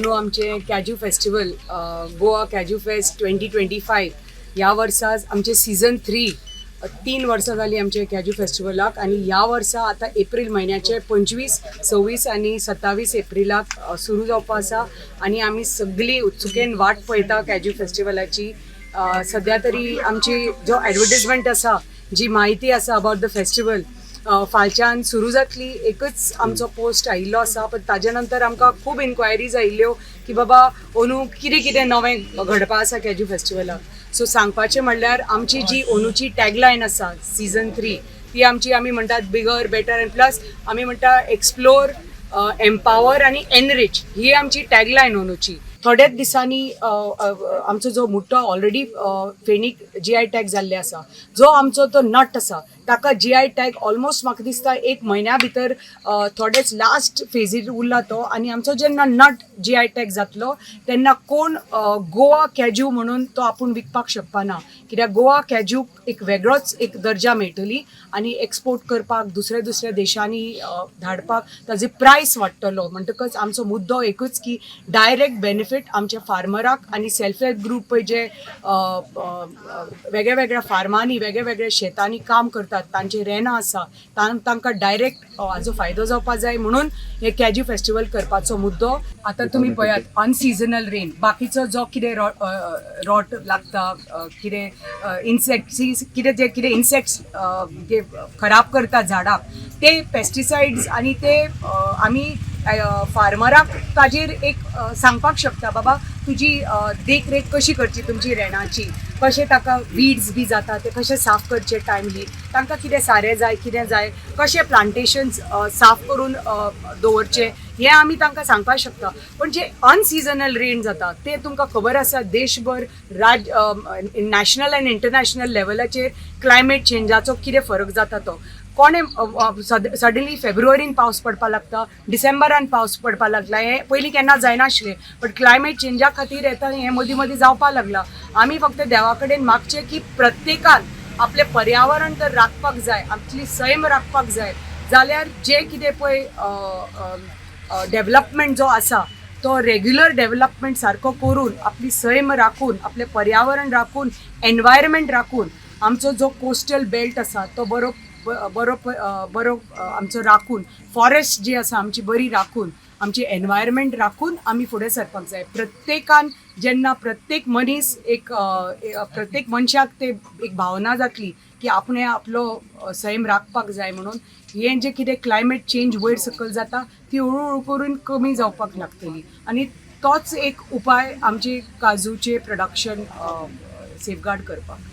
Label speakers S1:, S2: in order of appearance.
S1: अंदू आमचें cashew festival, Goa cashew fest 2025, ह्या वर्सा आमचें सिजन 3. 3 वर्सां जालीं आमचे कॅज्यू फेस्टिवलाक आनी ह्या वर्सा आतां एप्रील म्हयन्याचे 25, 26 आनी 27 एप्रिलाक सुरू जावपा आसा आनी आमी सगळीं उत्सुकेन वाट पळयता कॅज्यू फेस्टिवलाची. सद्या तरी आमची जो एडवर्टीजमेंट आसा, जी म्हायती आसा अबावट the festival, फालच्यान सुरू जातली. एकच आमचो पोस्ट आयिल्लो आसा, पण ताजे नंतर आमकां खूब इन्क्वायरीज आयिल्ल्यो की बाबा, अंदू कितें कितें नवें घडपा आसा कॅज्यू फेस्टिवलाक. सो सांगपाचें म्हणल्यार आमची जी अंदूची टॅगलायन आसा सिजन 3, ती आमची आमी म्हणटात बिगर, बेटर अँड प्लस आमी म्हणटा एक्सप्लोर, एम्पावर आनी एनरीच. ही आमची टॅगलायन अंदूची. थोड्याच दिसांनी अ, अ, आमचो जो मुट्टो ऑलरेडी फेणीक जीआय टॅग जाल्ले आसा, जो आमचो तो नट आसा, ताका जीआय टॅग ऑलमोस्ट म्हाका दिसता एक म्हयन्या भितर थोडेच लास्ट फेजीर उरला तो. आनी आमचो जेन्ना नट जीआय टॅग जातलो तेन्ना कोण गोवा कॅज्यू म्हणून तो आपूण विकपाक शकपाना, कित्याक गोवा कॅज्यूक एक वेगळोच एक दर्जा मेळटली आनी एक्सपोर्ट करपाक, दुसऱ्या दुसऱ्या देशांनी धाडपाक ताजी प्रायस वाडटलो. म्हणटकच आमचो मुद्दो एकूच की डायरेक्ट बेनिफीट आमच्या फार्मराक आनी सेल्फ हेल्प ग्रूप पळय, जे अ, अ, अ, वेगळ्या वेगळ्या फार्मांनी, वेगळ्या वेगळ्या शेतांनी काम करतात, तांचे रेनां आसा, तांकां डायरेक्ट हाजो फायदो जावपा जाय म्हणून हे कॅज्यू फेस्टिवल करपाचो मुद्दो. आतां तुमी पळयात, अनसिजनल रेन, बाकीचो जो कितें रॉट लागता, कितें इन्सेक्ट्स, कितें जे कितें इन्सेक्ट्स जे खराब करता झाडाक, ते पेस्टिसायड्स आनी ते आमी फार्मराक ताजेर एक सांगपाक शकता, बाबा, तुजी देखरेख कशी करची, तुमची रेणाची कशें, ताका वीड्स बी जाता ते कशें साफ करचे, टायमली तांकां कितें सारें जाय, कितें जाय, कशें प्लांटेशन्स साफ करून दवरचें, हें आमी तांकां सांगपाक शकता. पण जे अनसिजनल रेन जाता ते तुमकां खबर आसा, देशभर राज नॅशनल अँड इंटरनॅशनल लेवलाचेर क्लायमेट चेंजाचो कितें फरक जाता तो. कोणें सडनली फेब्रुवारीन पावस पडपाक लागता, डिसेंबरान पावस पडपाक लागला, हें पयलीं केन्ना जायनाशिल्लें, बट क्लायमेट चेंजा खातीर येता हें मदीं मदीं जावपाक लागलां. आमी फक्त देवा कडेन मागचें की प्रत्येकान आपलें पर्यावरण तर राखपाक जाय, आपली सैम राखपाक जाय, जाल्यार जें कितें पळय डेवलपमेंट जो आसा तो रेग्युलर डेवलपमेंट सारको करून, आपली सैम राखून, आपलें पर्यावरण राखून, एनवायरमेंट राखून, आमचो जो कोस्टल बेल्ट आसा तो बरो बरो बरो आमचो राखून, फॉरेस्ट जी आसा आमची बरी राखून, आमची एनवायरमेंट राखून आमी फुडें सरपाक जाय प्रत्येकान. जेन्ना प्रत्येक मनीस एक प्रत्येक मनशाक ते एक भावना जातली की आपणें आपलो सैम राखपाक जाय म्हणून, हें जें कितें क्लायमेट चेंज वयर सकयल जाता ती हळू हळू करून कमी जावपाक लागतली आनी तोच एक उपाय आमचे काजूचे प्रोडक्शन सेफगार्ड करपाक.